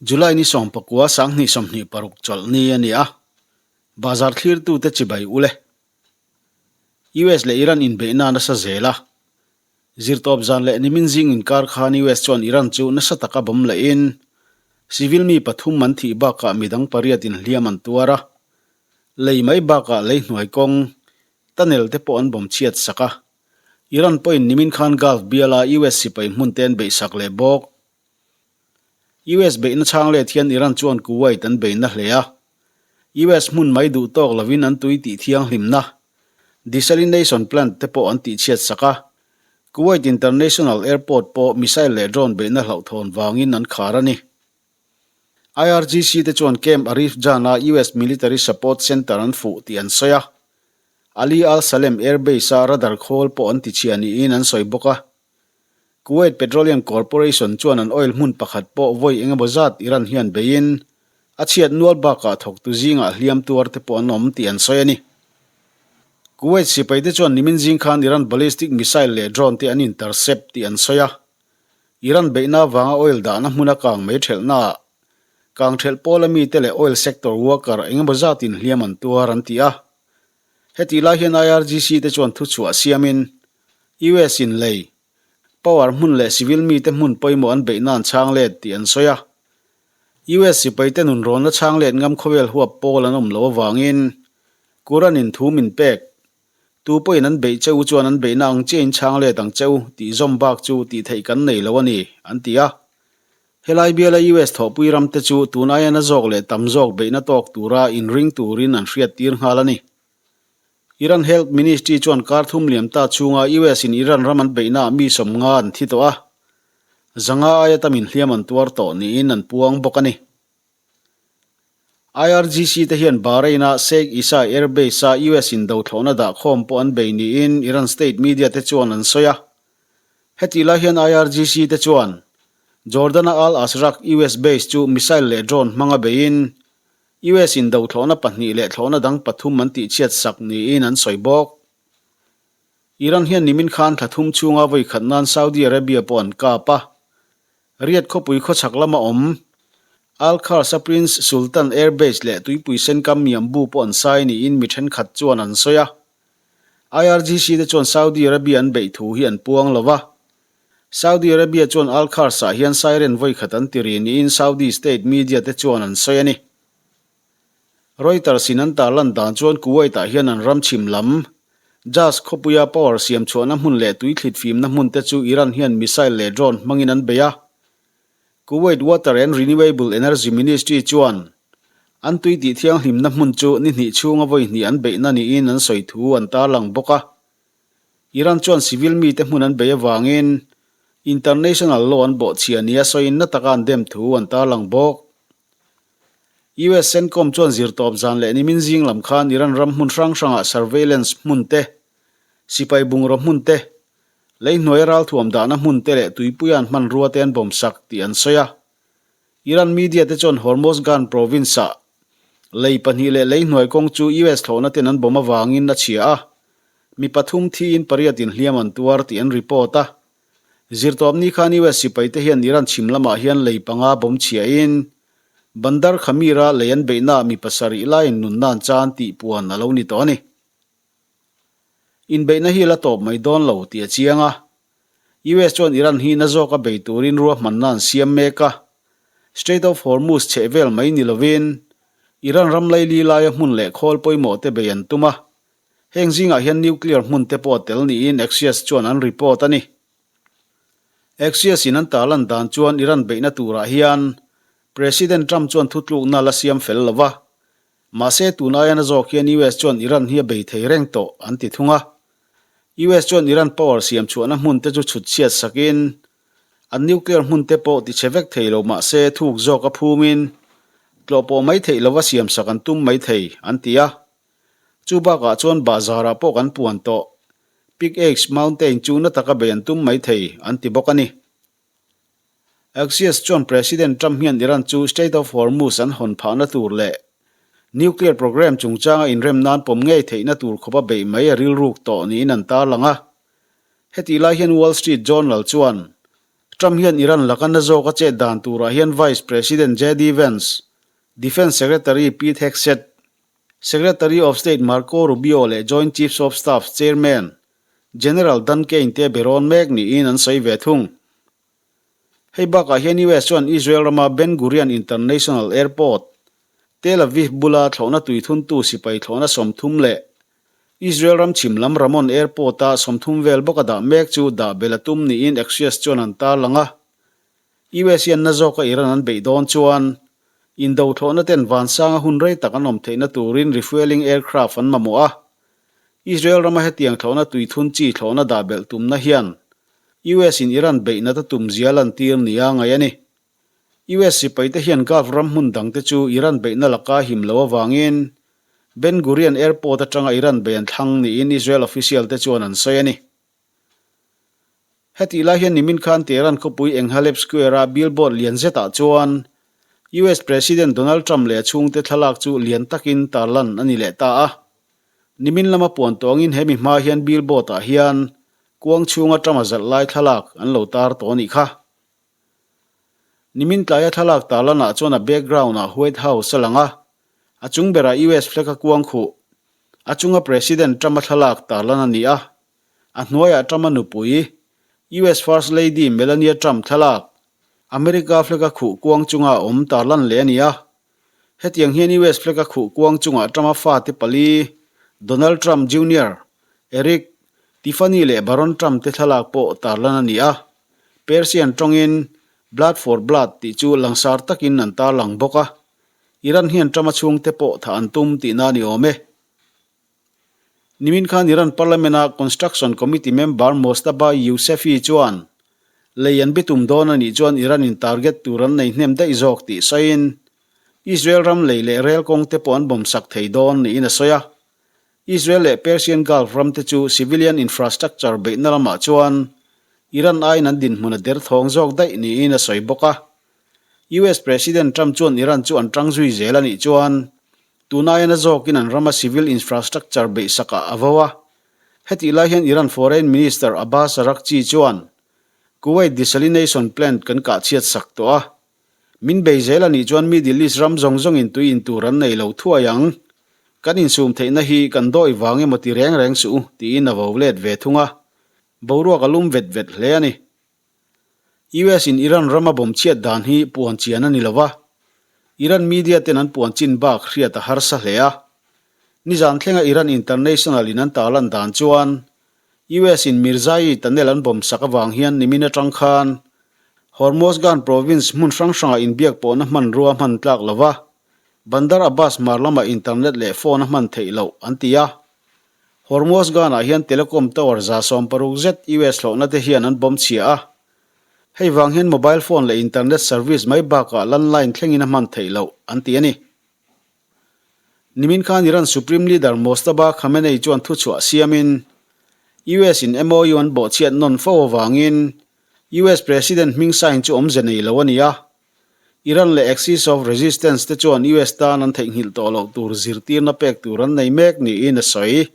July ni 19 2026 chawlhni a ni a, bazar thlirtute chibai ule. US leh Iran inbeihna a nasa zel a, zirtawp zan leh nimin zing inkar khan US chuan Iran chu nasa taka bawm lehin civil mi pathum an thih bakah midang pariat inhliam an tuar a, lei mai bakah lei hnuai kawng, tunnel te pawh an bawm chhiat sak a. Iran pawhin nimin khan Gulf biala US sipai hmun te an beihsak leh bawk. US beihna chhang let hian Iran chuan Kuwait an beihna hle a. US hmun mai duh tawk lovin an tui tih thianghlimna, desalination plant, te pawh an tihchhiat sak a. Kuwait International Airport pawh missile leh drone beihna hlauhthawn vangin an khar a ni. IRGC te chuan Camp Arifjan-a US Military Support Center an fuh tih an sawi a. Ali Al Salem Air Base-a radar khawl pawh an tichhia niin an sawi bawk a. Kuwait Petroleum Corporation chuan an oil hmun pakhat pawh vawi eng emaw zat Iran hian beiin a chhiat nual bakah thawktu zingah hliam tuar te pawh an awm tih an sawi a ni. Kuwait sipaite chuan nimin zing khan Iran ballistic missile leh drone te an intercept tih an sawi a. Iran beihna avanga oil dahna hmuna kang mai thelhnaah kang thelh pawla mite leh oil sector worker eng emaw zatin hliam an tuar an ti a. Hetih lai hian IRGC te chuan thuchhuah siamin US in lei, power hmun leh civil mite hmun pawimawh an beihna an chhang let tih an sawi a. US sipaite nun rawnna chhang let ngam khawvel huap pawl an awm loh avangin Quran in thu min pek, Tu pawhin an beih che u chuan an beihna ang chiahin chhang let ang che u tih zawm bak chu tih theih kan nei lo a ni, an ti a. Helai biala US thawhpui ramte chu tun aia na zawk leh tam zawk beihna tawk tura inring turin an hriattir nghal a ni. Iran Health Ministry chuan kar thum liam ta chhunga US in Iran ram an beihnaah mi 50 an thi tawh a, 500 aia tamin hliam an tuar tawh niin an puang bawk a ni. IRGC te hian Bahrain-a Sheikh Isa Air Base-a US in dothlawhna dahkhawm pawh an bei niin Iran state media te chuan an sawi a. Hetih lai hian IRGC te chuan Jordan-a Al Azraq US base chu missile leh drone hmanga beiin US in dothlawhna pahnih leh thlawhna dang pathum an tihchhiat sak niin an sawi bawk. Iran hian nimin khan thla thum chhunga vawi khat nan Saudi Arabia pawh an kap a. Riyadh khawpui khawchhak lama awm Al Kharsa Prince Sultan Air Base leh tuipui senkam Miambu pawh an sai niin mi thenkhat chuan an sawi a. IRGC te chuan Saudi Arabia an beih thu hi an puang lo va. Saudi Arabia chuan Al Kharsah hian siren vawi khat an ti ri niin Saudi state media te chuan an sawi a ni. Reuters in an tarlan dan chuan Kuwait ah hian an ram chhim lam, Jazz khawpuia power siam chhuahna hmun leh tui thlit fimna hmun te chu Iran hian missile leh drone hmangin an bei a. Kuwait Water and Renewable Energy Ministry chuan an tui tih thianghlimna hmun chu ni hnih chhunga vawi hnih an beihna niin an sawi thu an tarlang bawk a. Iran chuan civil mite hmun an bei avangin international law an bawhchhia nia sawiin na taka an dem thu an tarlang bawk. US CENTCOM chuan zirtawp zan leh nimin zing lam khan Iran ram hmun hrang hrangah surveillance hmun te, sipai bungraw hmun te, lei hnuaia ralthuam dahna hmun te leh tuipuia an hmanrua te an bawm sak tih an sawi a. Iran media te chuan Hormozgan province-ah lei pahnih leh lei hnuai kawng chu US thlawhna ten an bawm avangin a chhia a, mi pathum thiin pariat inhliam an tuar tih an report a. Zirtawpni khan US sipai te hian Iran chhim lamah hian lei panga bawm chhiain Bandar Khamir-a lei an beihnaah mi pasarih laiin nunna an chan tih puan a lo ni tawh a ni. Inbeihna hi la tawp mai dawn lo tih a chiang a. US chuan Iran hi na zawka bei turin ruahmanna an siam mek a. Strait of Hormuz chheh vel mai ni lovin Iran ram laili laia hmun leh khawl pawimawh te bei an tum a. Heng zingah hian nuclear hmun te pawh a tel niin Axios chuan an report a ni. Axios in an tarlan dan chuan Iran beihna turah hian President Trump chuan thutlukna la siam fel lo va. Mahse tun aia na zawk hian US chuan Iran hi a bei thei reng tawh an ti thung a. US chuan Iran power siam chhuahna hmun te chu chhut chhiat sakin an nuclear hmun te pawh ti chhe vek thei lo mahse thuk zawk a phumin tlawh pawh mai theih lova siam sak an tum mai thei an ti a. Chu bakah chuan bahzarah pawh kan puan tawh. Pickaxe Mountain chu na taka bei an tum mai thei an ti bawk a ni. Axios chuan President Trump hian Iran chu Strait of Hormuz an hawn phahna tur leh nuclear program chungchanga inrem nan pawm ngei theihna tur khawpa beih mai a rilruk tawh niin an tarlang a. Hetih lai hian Wall Street Journal chuan Trump hian Iran laka na zawka chet dan turah hian Vice President JD Vance, Defence Secretary Pete Hegseth, Secretary of State Marco Rubio leh Joint Chiefs of Staff Chairman General Dan Caine te berawn mek niin an sawi ve thung. Hei bakah hian US chuan Israel rama Ben Gurion International Airport, Tel Aviv bula thlawhna tuithuntu sipai thlawhna 30 leh Israel ram chhim lam Ramon Airport-a 30 vel bawk a dah mek chu dah belh a tum niin Axios chuan an tarlang a. US hian na zawka Iran an beih dawn chuan indo thlawhna ten vansanga hun rei tak an awm theihna turin refuelling aircraft an mamawh a. Israel rama hetiang thlawhna tuithun chi thlawhna dah belh tumna hian US in Iran beih nat a tum zia lantir nia ngaih a ni. US sipaite hian Gulf ram hmun dangte chu Iran beihna laka him lo avangin Ben Gurion Airport atanga Iran bei an thlang niin Israel official te chuan an sawi a ni. Hetih lai hian nimin khan Tehran khawpui Enghaleb Square-a billboard lian zetah chuan US President Donald Trump leh a chhungte thlalak chu lian takin tarlan a ni leh ta a. Nimin lama puan tawngin he mi hma hian billboard-ah hian kuang chhunga Trump a zalh lai thlalak an lo tar tawh a nih kha. Nimin tlaia thlalak tarlanah chuan a background-ah White House a lang a, a chung berah US flag a kuang khuh. A chunga President Trump-a thlalak tarlan a ni a, a hnuaiah Trump-a nupui, US First Lady Melania Trump thlalak, America flag a khuh kuang chunga awm tarlan leh a ni a. Hetiang hian US flag a khuh kuang chungah Trump-a fate pali, Donald Trump Junior, Eric, Tiffany leh Barron Trump te thlalak pawh tarlan a ni a. Persian tawngin Blood for Blood tih chu langsar takin an tarlang bawk a. Iran hian Trump-a chhungte pawh thah an tum tihna a ni awm e. Nimin khan Iran Parliament-a Construction Committee member Mojtaba Yousefi chuan lei an bitum dawn a nih chuan Iran-in target tur an nei hnem daih zawk tih sawiin Israel ram lei leh rel kawng te pawh an bawm sak thei dawn niin a sawi a. Israel leh Persian Gulf ram te chu civilian infrastructure beihna lamah chuan Iran aiin an dinhmun a derthawng zawk daih niin a sawi bawk a. US President Trump chuan Iran chu an tang zui zel a nih chuan tun aia na zawkin an rama civil infrastructure beihsakah a vo a. Hetih lai hian Iran Foreign Minister Abbas Araghchi chuan Kuwait desalination plant kan kah chhiat sak tawh a. Min bei zel a nih chuan Middle East ram zawng zawngin tui in tur an nei lo thuai ang. Kan insum theihna hi kan dawi vang emaw ti reng reng suh u, tiin a vo let ve thung a. Boruak a lum vet vet hle a ni. US in Iran rama bomb chhiat dan hi puan chian a ni lo va, Iran media ten an puan chin bak hriat a harsa hle a. Nizan thlenga Iran International in an tarlan dan chuan US in Mirzaei tunnel an bomb sak avang hian nimin atang khan Hormozgan province hmun hrang hrangah inbiak pawhna hmanrua hman tlak lo va, Bandar Abbas hmar lamah internet leh phone a hman theih loh an ti a. Hormozgan-ah hian telecom tower 160 zet US hlawhna te hian an bawm chhia a. Hei vang hian mobile phone leh internet service mai bakah landline thlengin a hman theih loh an ti a ni. Nimin khan Iran Supreme Leader Mojtaba Khamenei chuan thuchhuah siamin US in MOU an bawhchhiat nawn fo avangin US President hming sign chu awmze nei lo a ni a. Iran leh Axis of Resistance te chuan US tan an theihnghilh tawh loh tur zirtirna pek tur an nei mek niin a sawi.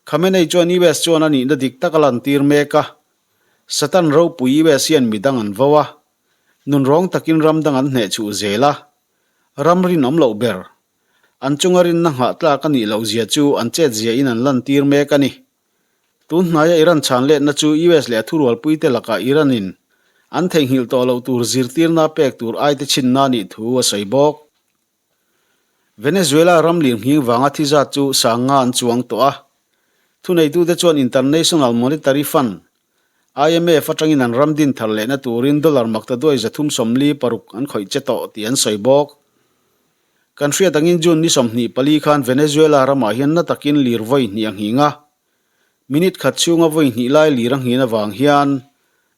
Khamenei chuan US chuan a nihna dik tak a lantir mek a, Satan ropui US hian midang an vo a, nunrawng takin ram dang an hnehchhuh zel a, ram rinawm loh ber, an chunga rinna nghah tlak a nih loh zia chu an chetzia in an lantir mek a ni. Tun hnaia Iran chhan letna chu US leh a thurualpuite lakah Iran-in an theihnghilh tawh loh tur zirtirna pek tur aite chhinna nih thu a sawi bawk. Venezuela ram lirnghing vanga thi zat chu sanga an chuang tawh a. Thuneitute chuan International Monetary Fund, IMF, atangin an ram din thar lehna turin dollar makta duai 346 an khawih che tawh tih an sawi bawk. Kan hriat angin June ni 24 khan Venezuela ramah hian na takin lir vawi hnih a nghing a. Minute khat chhunga vawi hnih lai lir a nghin avang hian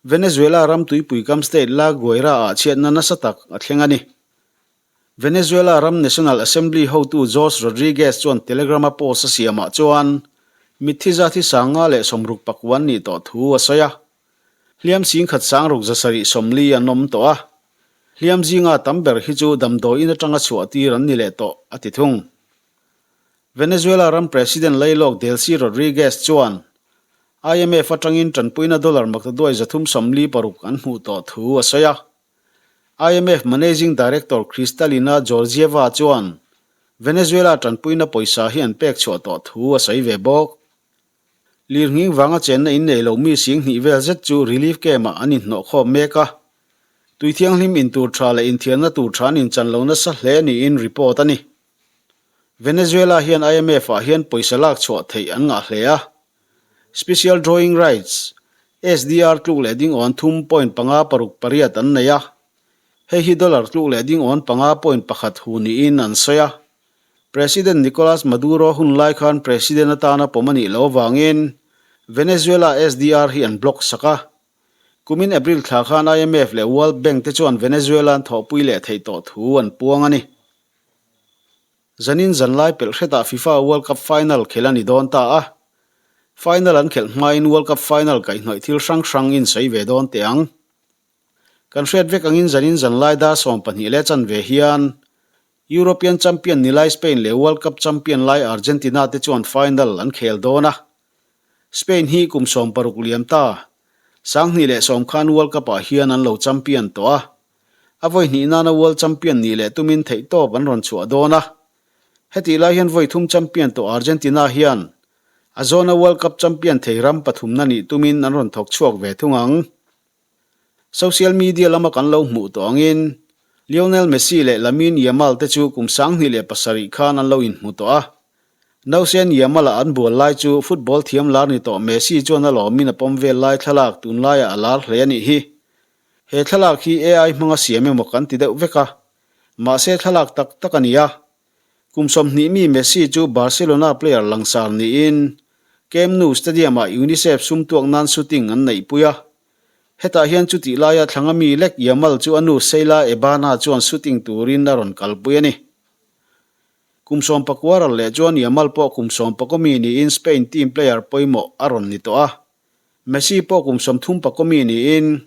Venezuela ram tuipui kam state La Guaira ah chhiatna nasa tak a thleng a ni. Venezuela ram National Assembly hotu Jorge Rodriguez chuan Telegram-a post a siamah chuan mitthi zat hi 569 nih tawh thu a sawi a. Hliam 10,000 670 an awm tawh a, hliam zinga tam ber hi chu damdawiin atanga chhuah tir an ni leh tawh, a ti thung. Venezuela ram President Lailawk Delcy Rodriguez chuan, IMF atangin tanpuina dollar maktaduai 346 an hmuh tawh thu a sawi a. IMF Managing Director Kristalina Georgieva chuan Venezuela tanpuina pawisa hi an pek chhuah tawh thu a sawi ve bawk. Lirnghing vanga chenna in nei lo mi 2000 vel zet chu relief camp-ah an inhnawh khawm mek a. Tui thianghlim in tur tha leh inthiarna tur tha an inchan lo nasa hle niin report a ni. Venezuela hian IMF-ah hian pawisa lak chhuah theih an ngah hle a. Special Drawing Rights, SDR, tluk leh ding awn thum point panga paruk pariat an nei a. Hei hi dollar tluk leh ding awn panga point pakhat hu niin an sawi a. President Nicolas Maduro hun lai khan President atana pawm a nih loh avangin Venezuela SDR hi an block sak a. Kumin April thla khan IMF leh World Bank te chuan Venezuela an thawhpui leh theih tawh thu an puang a ni. Zanin zanlai pelh hretah FIFA World Cup final khelh a ni dawn ta a. Final an khelh hmain World Cup final kaihhnawih thil hrang hrang in sawi ve dawn teh ang. Kan hriat vek angin zanin zanlai dar 12 leh chanve hian European champion ni lai Spain leh World Cup champion lai Argentina te chuan final an khel dawn a. Spain hi kum 16 liam ta, 2010 khan World Cup ah hian an lo champion tawh a. A vawi hnih nana World Champion nih leh tumin theihtawp an rawn chhuah dawn a. Hetih lai hian vawi thum champion tawh Argentina hian a zawna World Cup champion thei ram pathumna nih tumin an rawn thawk chhuak ve thung ang. Social media lama kan lo hmuh tawh angin Lionel Messi leh Lamine Yamal te chu kum 2007 khan an lo inhmu tawh a. Nausen Yamal-a an bual lai chu football thiam lar ni tawh Messi chuan a lawmin a pawm vel lai thlalak tunlaiah a lar hle a nih hi. He thlalak hi AI hmanga siam emaw kan ti deuh vek a, mahse thlalak tak tak a ni a. Kum 20 mi Messi chu Barcelona player langsar niin Camp Nou Stadium-ah UNICEF sum tuak nan shooting an neihpui a. Hetah hian chutih laia thlanga mi lek Yamal chu a nu Sheila Ebana chuan shooting turin a rawn kalpui a ni. Kum 19 ral leh chuan Yamal pawh kum 19 mi niin Spain team player pawimawh a rawn ni tawh a. Messi pawh kum 34 mi niin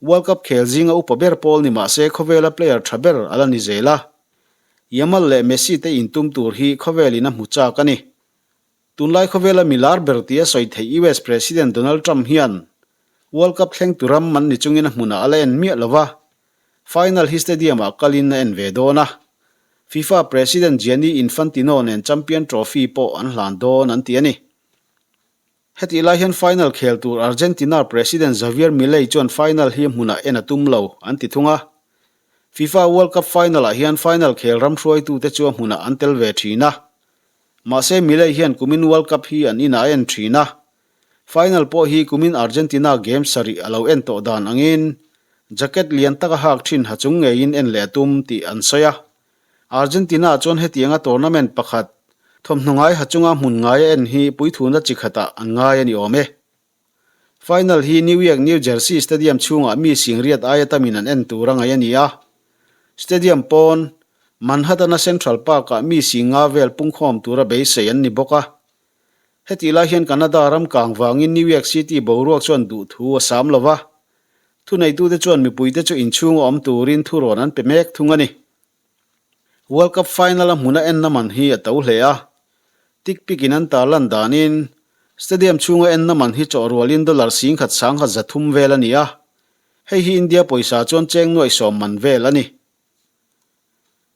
World Cup khel zinga upa ber pawl ni mah se khawvela player tha ber a la ni zel a. Yamal leh Messi te intum tur hi khawvelin a hmu chak a ni. Tunlai khawvela mi lar ber tia sawi theih US President Donald Trump hian World Cup thleng tu ram an ni chungin a hmunah a la en miah lo va, final hi stadium-ah kalin a en ve dawn a. FIFA President Gianni Infantino nen Champion Trophy pawh an hlan dawn an ti a ni. Hetih lai hian final khel tur Argentina President Javier Milei chuan final hi hmunah en a tum lo, an ti thung a. FIFA World Cup final-ah hian final khel ram hruaitute chu a hmunah an tel ve thin a. Mahse Milei hian kumin World Cup hi an inah a en thin a. Final pawh hi kumin Argentina game sarih a lo en tawh dan angin jacket lian taka hak thin ha chung ngeiin en leh a tum tih an sawi a. Argentina chuan hetianga tournament pakhat thawmhnaw ngai ha chunga hmun ngai a en hi puithuna chi khatah an ngai a ni awm e. Final hi New York New Jersey Stadium chhungah mi singriat aia tamin an en tur a ngaih a ni a. Stadium pawn Manhattan-a Central Park-ah mi singa vel pungkhawm tura beisei an ni bawk a. Hetih lai hian Canada ram kang vangin New York City boruak chuan duhthu a sam lo va. Thuneitute chuan mipuite chu inchhunga awm turin thurawn an pe mek thung a ni. World Cup final a hmuna enna man hi a to hle a. Tick pick in an tarlan danin stadium chhunga enna man hi chawh rualin dollar 11,300 vel a ni a. Hei hi India pawisa chuan cheng nuaih sawm man vel a ni.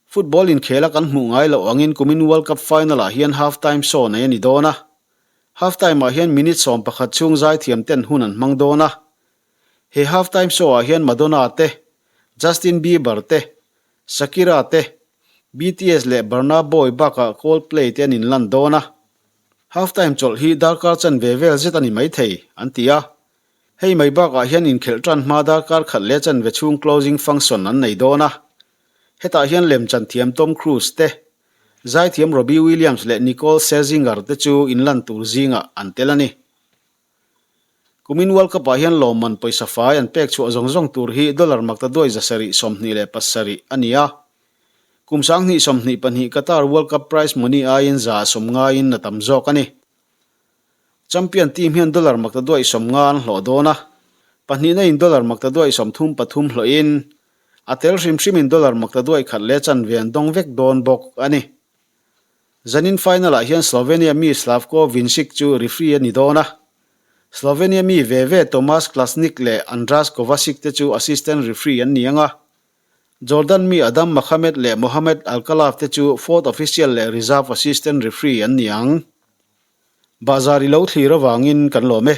Football inkhela kan hmuh ngai loh angin kumin World Cup final ah hian half time show nei a ni dawn a. Half time ah hian minute 11 chhung zaithiam ten hun an hmang dawn a. He half time show ah hian Madonna te, Justin Bieber te, Shakira te, BTS leh Burna Boy bakah Coldplay te an inlan dawn a. Half time chawlh hi darkar chanve vel zet a ni maithei, an ti a. Hei mai bakah hian inkhelh tan hma darkar khat leh chanve chhung closing function an nei dawn a. Hetah hian lemchan thiam Tom Cruise te, zaithiam Robbie Williams leh Nicole Scherzinger te chu inlan tur zingah an tel a ni. Kumin World Cup-ah hian lawmman pawisa fai an pek chhuah zawng zawng tur hi dollar maktaduai 727 a ni a. Kum 2022 Qatar World Cup prize money aiin za sawm ngaiin a tam zawk a ni. Champion team hian dollar maktaduai 50 an hlawh dawn a, pahnihna in dollar maktaduai 33 hlawhin a tel hrim hrimin dollar maktaduai khat leh chanve an dawng vek dawn bawk a ni. Zanin final-ah hian Slovenia mi Slavko Vincic chu referee a ni dawn a. Slovenia mi ve ve Tomas Klasnik leh Andras Kovacic te chu assistant referee an ni ang a. Jordan mi Adam Mohamed leh Mohamed Alkalaf te chu fourth official leh reserve assistant referee an ni ang. Bahzar i lo thlir avangin kan lawm e.